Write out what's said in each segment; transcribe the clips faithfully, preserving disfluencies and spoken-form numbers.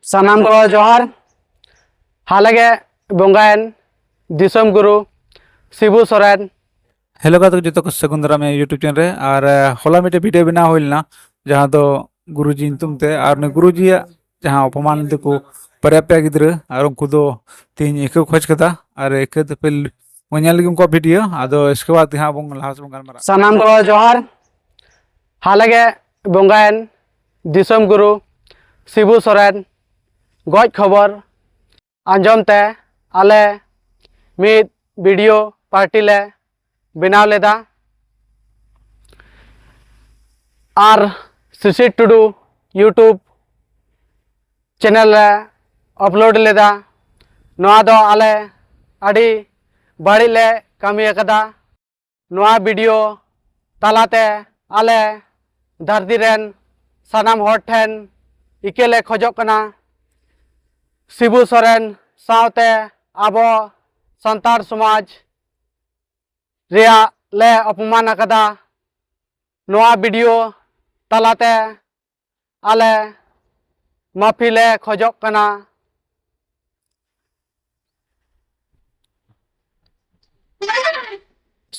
ᱥᱟᱱᱟᱢ ᱠᱚ ᱡᱚᱦᱟᱨ᱾ ᱦᱟᱞᱮ ᱜᱮ ᱵᱚᱸᱜᱟᱭᱮᱱ ᱫᱤᱥᱚᱢ ᱜᱩᱨᱩ ᱥᱤᱵᱩ ᱥᱚᱨᱮᱱ᱾ ᱦᱮᱞᱳ ᱜᱟᱛᱮ ᱠᱚ, ᱡᱚᱛᱚ ᱠᱚ ᱥᱟᱹᱜᱩᱱ ᱫᱟᱨᱟᱢ ᱤᱧᱟᱹᱜ YouTube ᱪᱮᱱᱮᱞ ᱨᱮ᱾ ᱟᱨ ᱦᱚᱞᱟ ᱢᱤᱫᱴᱮᱱ ᱵᱷᱤᱰᱤᱭᱳ ᱵᱮᱱᱟᱣ ᱦᱩᱭ ᱞᱮᱱᱟ, ᱡᱟᱦᱟᱸ ᱫᱚ ᱜᱩᱨᱩᱡᱤ ᱧᱩᱛᱩᱢ ᱛᱮ, ᱟᱨ ᱩᱱᱤ ᱜᱩᱨᱩᱡᱤᱭᱟᱜ ᱡᱟᱦᱟᱸ ᱚᱯᱚᱢᱟᱱ ᱞᱮᱫᱮ ᱠᱚ ᱵᱟᱨᱭᱟ ᱯᱮᱭᱟ ᱜᱤᱫᱽᱨᱟᱹ, ᱟᱨ ᱩᱱᱠᱩ ᱫᱚ ᱛᱮᱦᱤᱧ ᱤᱠᱟᱹ ᱠᱷᱚᱡᱽ ᱠᱟᱫᱟ, ᱟᱨ ᱤᱠᱟᱹ ᱫᱚᱯᱮ ᱧᱮᱞ ᱞᱟᱹᱜᱤᱫ ᱩᱱᱠᱩᱣᱟᱜ ᱵᱷᱤᱰᱤᱭᱳ᱾ ᱟᱫᱚ ᱤᱥᱠᱮ ᱵᱟᱫ ᱦᱟᱸᱜ ᱵᱚᱱ ᱞᱟᱦᱟ ᱥᱮᱫ ᱵᱚᱱ ᱜᱟᱞᱢᱟᱨᱟᱜᱼᱟ᱾ ᱥᱟᱱᱟᱢ ᱠᱚ ᱡᱚᱦᱟᱨ᱾ ᱦᱟᱞᱮ ᱜᱮ ᱵᱚᱸᱜᱟᱭᱮᱱ ᱫᱤᱥᱚᱢ ᱜᱩᱨᱩ ᱥᱤᱵᱩ ᱥᱚᱨᱮᱱ ᱜᱚᱡ ᱠᱷᱚᱵᱚᱨ ᱟᱸᱡᱚᱢ ᱛᱮ ᱟᱞᱮ ᱢᱤᱫ ᱵᱷᱤᱰᱤᱭᱳ ᱯᱟᱨᱴᱤ ᱞᱮ ᱵᱮᱱᱟᱣ ᱞᱮᱫᱟ᱾ ᱟᱨ ᱥᱤᱥᱤᱨ ᱴᱩᱰᱩ YouTube ᱪᱮᱱᱮᱞ ᱨᱮ ᱟᱯᱞᱳᱰ ᱞᱮᱫᱟ᱾ ᱱᱚᱣᱟ ᱫᱚ ᱟᱞᱮ ᱟᱹᱰᱤ ᱵᱟᱹᱲᱤᱡ ᱞᱮ ᱠᱟᱹᱢᱤ ᱟᱠᱟᱫᱟ᱾ ᱱᱚᱣᱟ ᱵᱷᱤᱰᱤᱭᱳ ᱛᱟᱞᱟᱛᱮ ᱟᱞᱮ ᱫᱷᱟᱹᱨᱛᱤ ᱨᱮᱱ ᱥᱟᱱᱟᱢ ᱦᱚᱲ ᱴᱷᱮᱱ ᱤᱠᱟᱹ ᱞᱮ ᱠᱷᱚᱡᱚᱜ ᱠᱟᱱᱟ᱾ ᱥᱤᱵᱩ ᱥᱚᱨᱮᱱ ᱥᱟᱶᱛᱮ ᱟᱵᱚ ᱥᱟᱱᱛᱟᱲ ᱥᱚᱢᱟᱡᱽ ᱨᱮᱭᱟᱜ ᱞᱮ ᱚᱯᱚᱢᱟᱱ ᱟᱠᱟᱫᱟ᱾ ᱱᱚᱣᱟ ᱵᱷᱤᱰᱤᱭᱳ ᱛᱟᱞᱟᱛᱮ ᱟᱞᱮ ᱢᱟᱹᱯᱷᱤ ᱞᱮ ᱠᱷᱚᱡᱚᱜ ᱠᱟᱱᱟ᱾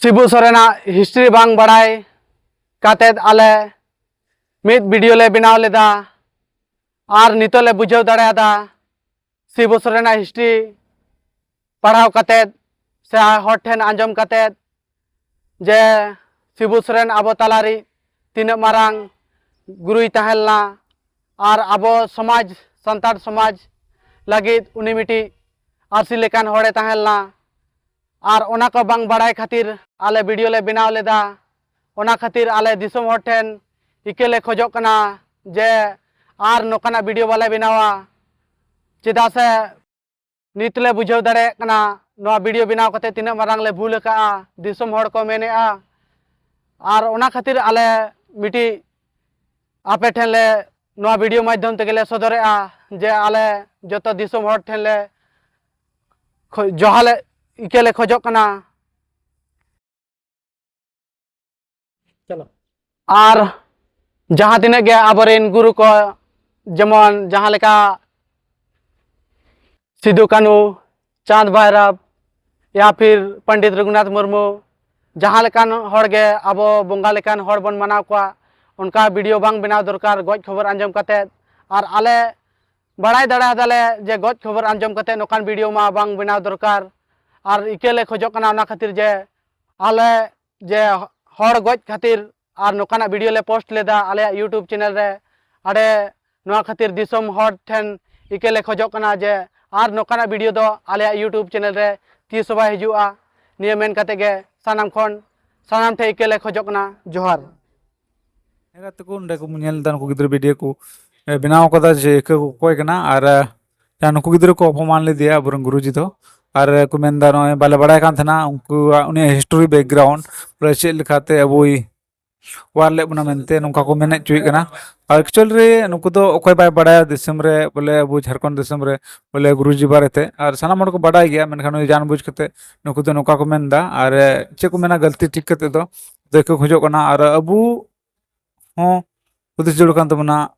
ᱥᱤᱵᱩ ᱥᱚᱨᱮᱱᱟᱜ ᱦᱤᱥᱴᱨᱤ ᱵᱟᱝ ᱵᱟᱲᱟᱭ ᱠᱟᱛᱮᱫ ᱟᱞᱮ ᱢᱤᱫ ᱵᱷᱤᱰᱤᱭᱳ ᱞᱮ ᱵᱮᱱᱟᱣ ᱞᱮᱫᱟ᱾ ᱟᱨ ᱱᱤᱛᱚᱜ ᱞᱮ ᱵᱩᱡᱷᱟᱹᱣ ᱫᱟᱲᱮᱭᱟᱫᱟ, ᱥᱤᱵᱩ ᱥᱚᱨᱮᱱᱟᱜ ᱦᱤᱥᱴᱨᱤ ᱯᱟᱲᱦᱟᱣ ᱠᱟᱛᱮᱫ ᱥᱮ ᱦᱚᱲ ᱴᱷᱮᱱ ᱟᱸᱡᱚᱢ ᱠᱟᱛᱮᱫ, ᱡᱮ ᱥᱤᱵᱩ ᱥᱚᱨᱮᱱ ᱟᱵᱚ ᱛᱟᱞᱟᱨᱮ ᱛᱤᱱᱟᱹᱜ ᱢᱟᱨᱟᱝ ᱜᱩᱨᱩᱭ ᱛᱟᱦᱮᱸ ᱞᱮᱱᱟ, ᱟᱨ ᱟᱵᱚ ᱥᱚᱢᱟᱡᱽ, ᱥᱟᱱᱛᱟᱲ ᱥᱚᱢᱟᱡᱽ ᱞᱟᱹᱜᱤᱫ ᱩᱱᱤ ᱢᱤᱫᱴᱤᱡ ᱟᱹᱨᱥᱤ ᱞᱮᱠᱟᱱ ᱦᱚᱲᱮ ᱛᱟᱦᱮᱸ ᱞᱮᱱᱟ᱾ ᱟᱨ ᱚᱱᱟ ᱠᱚ ᱵᱟᱝ ᱵᱟᱲᱟᱭ ᱠᱷᱟᱹᱛᱤᱨ ᱟᱞᱮ ᱵᱷᱤᱰᱤᱭᱳ ᱞᱮ ᱵᱮᱱᱟᱣ ᱞᱮᱫᱟ᱾ ᱚᱱᱟ ᱠᱷᱟᱹᱛᱤᱨ ᱟᱞᱮ ᱫᱤᱥᱚᱢ ᱦᱚᱲ ᱴᱷᱮᱱ ᱤᱠᱟᱹ ᱞᱮ ᱠᱷᱚᱡᱚᱜ ᱠᱟᱱᱟ ᱡᱮ ᱟᱨ ᱱᱚᱝᱠᱟᱱᱟᱜ ᱵᱷᱤᱰᱤᱭᱳ ᱵᱟᱞᱮ ᱵᱮᱱᱟᱣᱟ᱾ ᱪᱮᱫᱟᱜ ᱥᱮ ᱱᱤᱛ ᱞᱮ ᱵᱩᱡᱷᱟᱹᱣ ᱫᱟᱲᱮᱭᱟᱜ ᱠᱟᱱᱟ ᱱᱚᱣᱟ ᱵᱷᱤᱰᱤᱭᱳ ᱵᱮᱱᱟᱣ ᱠᱟᱛᱮ ᱛᱤᱱᱟᱹᱜ ᱢᱟᱨᱟᱝ ᱞᱮ ᱵᱷᱩᱞ ᱟᱠᱟᱜᱼᱟ, ᱫᱤᱥᱚᱢ ᱦᱚᱲ ᱠᱚ ᱢᱮᱱᱮᱜᱼᱟ᱾ ᱟᱨ ᱚᱱᱟ ᱠᱷᱟᱹᱛᱤᱨ ᱟᱞᱮ ᱢᱤᱫᱴᱤᱡ ᱟᱯᱮ ᱴᱷᱮᱱ ᱞᱮ ᱱᱚᱣᱟ ᱵᱷᱤᱰᱤᱭᱳ ᱢᱟᱫᱽᱫᱷᱚᱢ ᱛᱮᱜᱮ ᱞᱮ ᱥᱚᱫᱚᱨᱮᱜᱼᱟ ᱡᱮ ᱟᱞᱮ ᱡᱚᱛᱚ ᱫᱤᱥᱚᱢ ᱦᱚᱲ ᱴᱷᱮᱱ ᱞᱮ ᱠᱷᱚ-, ᱡᱚᱦᱟᱨ ᱞᱮ, ᱤᱠᱟᱹ ᱞᱮ ᱠᱷᱚᱡᱚᱜ ᱠᱟᱱᱟ᱾ ᱟᱨ ᱡᱟᱦᱟᱸ ᱛᱤᱱᱟᱹᱜ ᱜᱮ ᱟᱵᱚᱨᱮᱱ ᱜᱩᱨᱩ ᱠᱚ, ᱡᱮᱢᱚᱱ ᱡᱟᱦᱟᱸ ᱞᱮᱠᱟ ᱥᱤᱫᱩ ᱠᱟᱹᱱᱦᱩ, ᱪᱟᱸᱫᱽ ᱵᱷᱟᱭᱨᱟᱵᱽ, ᱭᱟ ᱯᱷᱤᱨ ᱯᱚᱱᱰᱤᱛ ᱨᱚᱜᱷᱩᱱᱟᱛᱷ ᱢᱩᱨᱢᱩ, ᱡᱟᱦᱟᱸ ᱞᱮᱠᱟᱱ ᱦᱚᱲ ᱜᱮ ᱟᱵᱚ ᱵᱚᱸᱜᱟ ᱞᱮᱠᱟᱱ ᱦᱚᱲ ᱵᱚᱱ ᱢᱟᱱᱟᱣ ᱠᱚᱣᱟ, ᱚᱱᱠᱟ ᱵᱷᱤᱰᱤᱭᱳ ᱵᱟᱝ ᱵᱮᱱᱟᱣ ᱫᱚᱨᱠᱟᱨ ᱜᱚᱡ ᱠᱷᱚᱵᱚᱨ ᱟᱸᱡᱚᱢ ᱠᱟᱛᱮᱫ᱾ ᱟᱨ ᱟᱞᱮ ᱵᱟᱲᱟᱭ ᱫᱟᱲᱮᱭᱟᱫᱟᱞᱮ ᱡᱮ ᱜᱚᱡ ᱠᱷᱚᱵᱚᱨ ᱟᱸᱡᱚᱢ ᱠᱟᱛᱮᱫ ᱱᱚᱝᱠᱟᱱ ᱵᱷᱤᱰᱤᱭᱳ ᱢᱟ ᱵᱟᱝ ᱵᱮᱱᱟᱣ ᱫᱚᱨᱠᱟᱨ, ᱟᱨ ᱤᱠᱟᱹ ᱞᱮ ᱠᱷᱚᱡᱚᱜ ᱠᱟᱱᱟ ᱚᱱᱟ ᱠᱷᱟᱹᱛᱤᱨ ᱡᱮ ᱟᱞᱮ ᱡᱮ ᱦᱚᱲ ᱜᱚᱡ ᱠᱷᱟᱹᱛᱤᱨ ᱟᱨ ᱱᱚᱝᱠᱟᱱᱟᱜ ᱵᱷᱤᱰᱤᱭᱳ ᱞᱮ ᱯᱳᱥᱴ ᱞᱮᱫᱟ ᱟᱞᱮᱭᱟᱜ YouTube ᱪᱮᱱᱮᱞ ᱨᱮ᱾ ᱟᱨᱮ, ᱱᱚᱣᱟ ᱠᱷᱟᱹᱛᱤᱨ ᱫᱤᱥᱚᱢ ᱦᱚᱲ ᱴᱷᱮᱱ ᱤᱠᱟᱹ ᱞᱮ ᱠᱷᱚᱡᱚᱜ ᱠᱟᱱᱟ ᱡᱮ ᱟᱨ ᱱᱚᱝᱠᱟᱱᱟᱜ ᱵᱷᱤᱰᱤᱭᱳ ᱫᱚ ᱟᱞᱮᱭᱟᱜ YouTube ᱪᱮᱱᱮᱞ ᱨᱮ ᱛᱤᱥ ᱦᱚᱸ ᱵᱟᱭ ᱦᱤᱡᱩᱜᱼᱟ᱾ ᱱᱤᱭᱟᱹ ᱢᱮᱱ ᱠᱟᱛᱮ ᱜᱮ ᱥᱟᱱᱟᱢ ᱠᱷᱚᱱ, ᱥᱟᱱᱟᱢ ᱴᱷᱮᱱ ᱤᱠᱟᱹ ᱞᱮ ᱠᱷᱚᱡᱚᱜ ᱠᱟᱱᱟ᱾ ᱡᱚᱦᱟᱨ᱾ ᱦᱮᱸ ᱜᱟᱛᱮ ᱠᱚ, ᱱᱚᱸᱰᱮ ᱠᱚ ᱧᱮᱞ ᱮᱫᱟ, ᱱᱩᱠᱩ ᱜᱤᱫᱽᱨᱟᱹ ᱵᱷᱤᱰᱤᱭᱳ ᱠᱚ, ᱮ, ᱵᱮᱱᱟᱣ ᱠᱟᱫᱟ ᱡᱮ ᱤᱠᱟᱹ ᱠᱚ ᱚᱠᱚᱭ ᱠᱟᱱᱟ᱾ ᱟᱨ, ᱮ, ᱡᱟᱦᱟᱸ ᱱᱩᱠᱩ ᱜᱤᱫᱽᱨᱟᱹ ᱠᱚ ᱚᱯᱚᱢᱟᱱ ᱞᱮᱫᱮᱭᱟ ᱟᱵᱚᱨᱮᱱ ᱜᱩᱨᱩᱡᱤ ᱫᱚ, ᱟᱨ, ᱮ, ᱠᱚ ᱢᱮᱱᱫᱟ ᱱᱚᱜᱼᱚᱭ ᱵᱟᱞᱮ ᱵᱟᱲᱟᱭ ᱠᱟᱱ ᱛᱟᱦᱮᱱᱟ ᱩᱱᱠᱩᱣᱟᱜ ᱩᱱᱤᱭᱟᱜ ᱦᱤᱥᱴᱳᱨᱤ ᱵᱮᱠᱜᱨᱟᱣᱩᱱᱰ, ᱵᱚᱞᱮ ᱪᱮᱫ ᱞᱮᱠᱟᱛᱮ ᱟᱵᱚᱭ ᱚᱣᱟᱨ ᱞᱮᱫ ᱵᱚᱱᱟ ᱢᱮᱱᱛᱮ ᱱᱚᱝᱠᱟ ᱠᱚ ᱢᱮᱱ ᱦᱚᱪᱚᱭᱮᱫ ᱠᱟᱱᱟ᱾ ᱟᱨ ᱮᱠᱪᱩᱭᱮᱞ ᱨᱮ ᱱᱩᱠᱩ ᱫᱚ ᱚᱠᱚᱭ ᱵᱟᱭ ᱵᱟᱲᱟᱭᱟ ᱫᱤᱥᱚᱢ ᱨᱮ, ᱵᱚᱞᱮ ᱟᱵᱚ ᱡᱷᱟᱲᱠᱷᱚᱸᱰ ᱫᱤᱥᱚᱢ ᱨᱮ, ᱵᱚᱞᱮ ᱜᱩᱨᱩᱡᱤ ᱵᱟᱨᱮᱛᱮ, ᱟᱨ ᱥᱟᱱᱟᱢ ᱦᱚᱲ ᱠᱚ ᱵᱟᱰᱟᱭ ᱜᱮᱭᱟ, ᱢᱮᱱᱠᱷᱟᱱ ᱩᱱᱤ ᱡᱟᱱ ᱵᱩᱡᱽ ᱠᱟᱛᱮ ᱱᱩᱠᱩ ᱫᱚ ᱱᱚᱝᱠᱟ ᱠᱚ ᱢᱮᱱᱫᱟ᱾ ᱟᱨ, ᱮ, ᱪᱮᱫ ᱠᱚ ᱢᱮᱱᱟ, ᱜᱟᱹᱞᱛᱤ ᱴᱷᱤᱠ ᱠᱟᱛᱮ ᱫᱚ ᱫᱟᱹᱭᱠᱟᱹ ᱠᱷᱚᱡᱚᱜ ᱠᱟᱱᱟ᱾ ᱟᱨ ᱟᱵᱚ ᱦᱚᱸ ᱦᱩᱫᱤᱥ ᱡᱟᱹᱨᱩᱲ ᱠᱟᱱ ᱛᱟᱵᱚᱱᱟ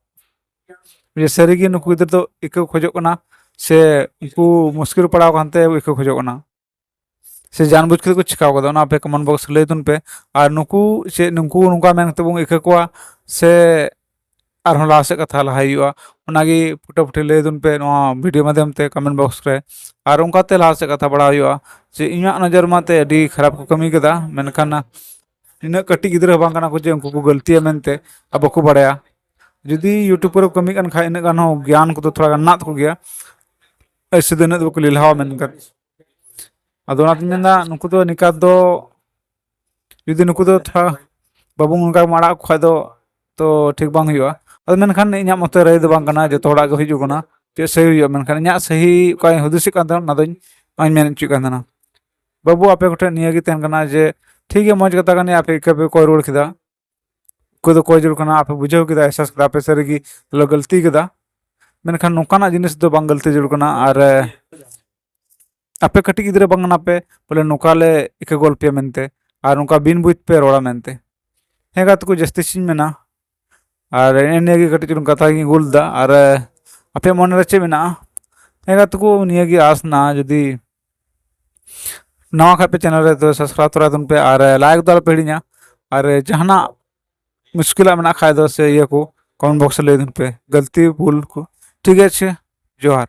ᱡᱮ ᱥᱟᱹᱨᱤᱜᱮ ᱱᱩᱠᱩ ᱜᱤᱫᱽᱨᱟᱹ ᱫᱚ ᱤᱠᱟᱹ ᱠᱚ ᱠᱷᱚᱡᱚᱜ ᱠᱟᱱᱟ ᱥᱮ ᱩᱱᱠᱩ ᱢᱩᱥᱠᱤᱞ ᱯᱟᱲᱟᱣ ᱠᱟᱱᱛᱮ ᱤᱠᱟᱹ ᱠᱚ ᱠᱷᱚᱡᱚᱜ ᱠᱟᱱᱟ, ᱥᱮ ᱡᱟᱱ ᱵᱩᱡᱽ ᱠᱟᱛᱮ ᱠᱚ ᱪᱤᱠᱟᱹᱣ ᱠᱟᱫᱟ, ᱚᱱᱟ ᱟᱯᱮ ᱠᱚᱢᱮᱱᱴ ᱵᱚᱠᱥ ᱨᱮ ᱞᱟᱹᱭ ᱛᱟᱵᱚᱱ ᱯᱮ᱾ ᱟᱨ ᱱᱩᱠᱩ ᱪᱮᱫ ᱱᱩᱠᱩ ᱱᱚᱝᱠᱟ ᱢᱮᱱ ᱠᱟᱛᱮ ᱵᱚᱱ ᱤᱠᱟᱹ ᱠᱚᱣᱟ ᱥᱮ ᱟᱨᱦᱚᱸ ᱞᱟᱦᱟ ᱥᱮᱫ ᱠᱟᱛᱷᱟ ᱞᱟᱦᱟᱭ ᱦᱩᱭᱩᱜᱼᱟ, ᱚᱱᱟᱜᱮ ᱯᱷᱩᱴᱟᱹ ᱯᱷᱩᱴᱤ ᱞᱟᱹᱭ ᱛᱟᱵᱚᱱ ᱯᱮ ᱱᱚᱣᱟ ᱵᱷᱤᱰᱤᱭᱳ ᱢᱟᱫᱽᱫᱷᱚᱢ ᱛᱮ ᱠᱚᱢᱮᱱᱴ ᱵᱚᱠᱥ ᱨᱮ᱾ ᱟᱨ ᱚᱱᱠᱟᱛᱮ ᱞᱟᱦᱟ ᱥᱮᱫ ᱠᱟᱛᱷᱟ ᱵᱟᱲᱟ ᱦᱩᱭᱩᱜᱼᱟ᱾ ᱡᱮ ᱤᱧᱟᱹᱜ ᱱᱚᱡᱚᱨ ᱢᱟ ᱛᱮ ᱟᱹᱰᱤ ᱠᱷᱟᱨᱟᱯ ᱠᱚ ᱠᱟᱹᱢᱤ ᱠᱟᱫᱟ, ᱢᱮᱱᱠᱷᱟᱱ ᱱᱤᱱᱟᱹᱜ ᱠᱟᱹᱴᱤᱡ ᱜᱤᱫᱽᱨᱟᱹ ᱦᱚᱸ ᱵᱟᱝ ᱠᱟᱱᱟ ᱠᱚ ᱡᱮ ᱩᱱᱠᱩ ᱠᱚ ᱜᱟᱹᱞᱛᱤᱭᱟ ᱢᱮᱱᱛᱮ ᱟᱨ ᱵᱟᱠᱚ ᱵᱟᱲᱟᱭᱟ᱾ ᱡᱩᱫᱤ ᱭᱩᱴᱩᱵᱽ ᱠᱚᱨᱮ ᱠᱚ ᱠᱟᱹᱢᱤ ᱠᱟᱱ ᱠᱷᱟᱡ, ᱤᱱᱟᱹᱜ ᱜᱟᱱ ᱦᱚᱸ ᱜᱮᱭᱟᱱ ᱠᱚᱫᱚ ᱛᱷᱚᱲᱟ ᱜᱟᱱ ᱢᱮᱱᱟᱜ ᱛᱟᱠᱚ ᱜᱮᱭᱟ, ᱮᱭᱥᱮ ᱫᱚ ᱤᱱᱟᱹᱜ ᱫᱚ ᱵᱟᱠᱚ ᱞᱮᱞᱦᱟᱣᱟ ᱢᱮᱱᱠᱷᱟᱱ᱾ ᱟᱫᱚ ᱚᱱᱟᱛᱤᱧ ᱢᱮᱱᱫᱟ, ᱱᱩᱠᱩ ᱫᱚ ᱱᱤᱠᱟ ᱫᱚ ᱡᱩᱫᱤ ᱱᱩᱠᱩ ᱫᱚ ᱛᱷᱚᱲᱟ ᱵᱟᱵᱚᱱ ᱚᱱᱠᱟ ᱵᱚᱱ ᱟᱲᱟᱜ ᱠᱚ ᱠᱷᱟᱡ ᱫᱚ, ᱛᱚ ᱴᱷᱤᱠ ᱵᱟᱝ ᱦᱩᱭᱩᱜᱼᱟ᱾ ᱟᱫᱚ ᱢᱮᱱᱠᱷᱟᱱ ᱤᱧᱟᱹᱜ ᱢᱚᱛᱮ ᱨᱟᱹᱭ ᱫᱚ ᱵᱟᱝ ᱠᱟᱱᱟ, ᱡᱚᱛᱚ ᱦᱚᱲᱟᱜ ᱜᱮ ᱦᱩᱭᱩᱜ ᱠᱟᱱᱟ ᱪᱮᱫ ᱥᱟᱹᱦᱤ ᱦᱩᱭᱩᱜᱼᱟ, ᱢᱮᱱᱠᱷᱟᱱ ᱤᱧᱟᱹᱜ ᱥᱟᱹᱦᱤ ᱚᱠᱟᱧ ᱦᱩᱫᱤᱥᱮᱫ ᱠᱟᱱ ᱛᱟᱦᱮᱱᱟ, ᱚᱱᱟ ᱫᱚᱧ, ᱚᱱᱟᱧ ᱢᱮᱱ ᱦᱚᱪᱚᱭᱮᱫ ᱠᱟᱱ ᱛᱟᱦᱮᱱᱟ᱾ ᱵᱟᱹᱵᱩ, ᱟᱯᱮ ᱠᱚᱴᱷᱮᱱ ᱱᱤᱭᱟᱹ ᱜᱮ ᱛᱟᱦᱮᱱ ᱠᱟᱱᱟ ᱡᱮ ᱴᱷᱤᱠ ᱜᱮᱭᱟ, ᱢᱚᱡᱽ ᱠᱟᱛᱷᱟ ᱠᱟᱱ ᱜᱮᱭᱟ, ᱟᱯᱮ ᱤᱠᱟᱹ ᱯᱮ ᱠᱚᱭ ᱨᱩᱣᱟᱹᱲ ᱠᱮᱫᱟ, ᱚᱠᱚᱭ ᱫᱚ ᱠᱚᱭ ᱡᱟᱹᱨᱩᱲ ᱠᱟᱱᱟ, ᱟᱯᱮ ᱵᱩᱡᱷᱟᱹᱣ ᱠᱮᱫᱟ, ᱮᱦᱥᱟᱥ ᱠᱮᱫᱟ ᱯᱮ ᱥᱟᱹᱨᱤ ᱜᱮ ᱞᱮ ᱜᱟᱹᱞᱛᱤ ᱠᱮᱫᱟ, ᱢᱮᱱᱠᱷᱟᱱ ᱱᱚᱝᱠᱟᱱᱟᱜ ᱡᱤᱱᱤᱥ ᱫᱚ ᱵᱟᱝ ᱜᱟᱹᱞᱛᱤ ᱡᱟᱹᱨᱩᱲ ᱠᱟᱱᱟ᱾ ᱟᱨ, ᱮ, ᱟᱯᱮ ᱠᱟᱹᱴᱤᱡ ᱜᱤᱫᱽᱨᱟᱹ ᱵᱟᱝ ᱠᱟᱱᱟ ᱯᱮ, ᱵᱚᱞᱮ ᱱᱚᱝᱠᱟ ᱞᱮ ᱤᱠᱟᱹ ᱜᱚᱞ ᱯᱮᱭᱟ ᱢᱮᱱᱛᱮ, ᱟᱨ ᱱᱚᱝᱠᱟ ᱵᱤᱱ ᱵᱩᱡᱽ ᱯᱮ ᱨᱚᱲᱟ ᱢᱮᱱᱛᱮ᱾ ᱦᱮᱸ ᱜᱟᱛᱮ ᱠᱚ, ᱡᱟᱹᱥᱛᱤ ᱪᱮᱫ ᱤᱧ ᱢᱮᱱᱟ, ᱟᱨ ᱮᱱᱮ ᱱᱤᱭᱟᱹ ᱜᱮ ᱠᱟᱹᱴᱤᱡ ᱪᱩᱞᱩᱝ ᱠᱟᱛᱷᱟ ᱜᱤᱧ ᱜᱳᱞ ᱮᱫᱟ᱾ ᱟᱨ, ᱮ, ᱟᱯᱮ ᱢᱚᱱᱮ ᱨᱮ ᱪᱮᱫ ᱢᱮᱱᱟᱜᱼᱟ? ᱦᱮᱸ ᱜᱟᱛᱮ ᱠᱚ, ᱱᱤᱭᱟᱹ ᱜᱮ ᱟᱥ ᱱᱟ, ᱡᱩᱫᱤ ᱱᱟᱣᱟ ᱠᱷᱟᱡ ᱯᱮ ᱪᱮᱱᱮᱞ ᱨᱮ, ᱛᱚ ᱥᱟᱵᱥᱠᱨᱟᱭᱤᱵ ᱛᱚᱨᱟᱭ ᱛᱟᱵᱚᱱ ᱯᱮ ᱟᱨ ᱞᱟᱭᱤᱠ ᱫᱚ ᱟᱞᱚ ᱯᱮ ᱦᱤᱲᱤᱧᱟ᱾ ᱟᱨ ᱡᱟᱦᱟᱱᱟᱜ ᱢᱩᱥᱠᱤᱞᱟᱜ ᱢᱮᱱᱟᱜ ᱠᱷᱟᱡ ᱫᱚ ᱥᱮ ᱤᱭᱟᱹ ᱠᱚ, ᱠᱚᱢᱮᱱᱴ ᱵᱚᱠᱥ ᱨᱮ ᱞᱟᱹᱭ ᱛᱟᱵᱚᱱ ᱯᱮ, ᱜᱟᱹᱞᱛᱤ ᱵᱷᱩᱞ ᱠᱚ᱾ ᱴᱷᱤᱠ ᱟᱪᱷᱮ, ᱡᱚᱦᱟᱨ᱾